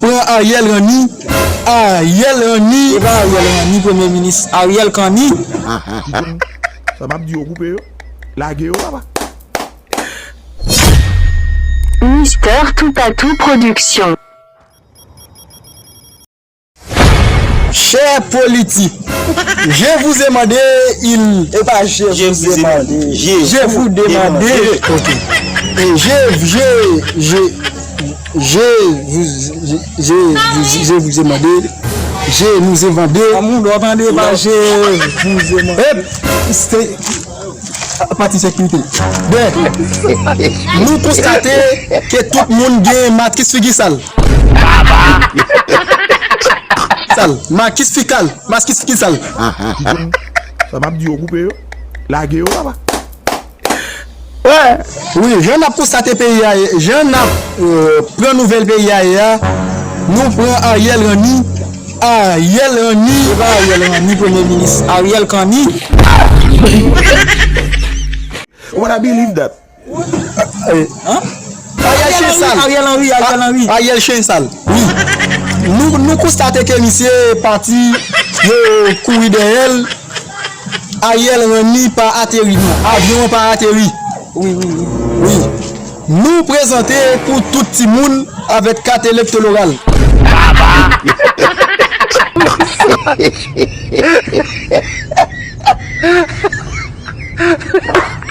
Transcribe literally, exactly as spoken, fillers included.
Pran Ariel Ranni. Ariel Ranni. E pa Ariel Ranni, premye minis Ariel Kanni. Sa m ap di yo, koupe yo. Lage yo, papa. Mister Toupatou Production. Chè politik. Je vous ai mandé, il. E pa je vous ai mandé. Je vous demandé. Ok. E je, je, je, je vous, je, je vous, je vous ai mandé. Je nous ai vendé. Amoun, w tande pa je vous ai mandé. Ep, se pati sekirite. Ben, nou konstate ke tout moun gen makis figi sal. Sal, makis fikal, makis figi sal. Sa m ap di yo, koupe yo. Lage yo, papa. Wi, jan n ap konstate peyi a ye, jan n ap euh, pran nouvèl peyi a ye a, nou pran Ariel Ranni. Ariel Ranni. E pa Ariel Ranni, premye minis Ariel Kanni. What I believe that. Ariel chen sal. Ariel Henry, Ariel Henry. Ariel chen sal. Wi. Nou, nou konstate ke misye pati, yo kouri dèyè l. Ariel Ranni pa ateri non. Avyon an pa ateri. Wi, wi, wi. Wi. Nou prezante pou tout timoun avèk kat elektoral.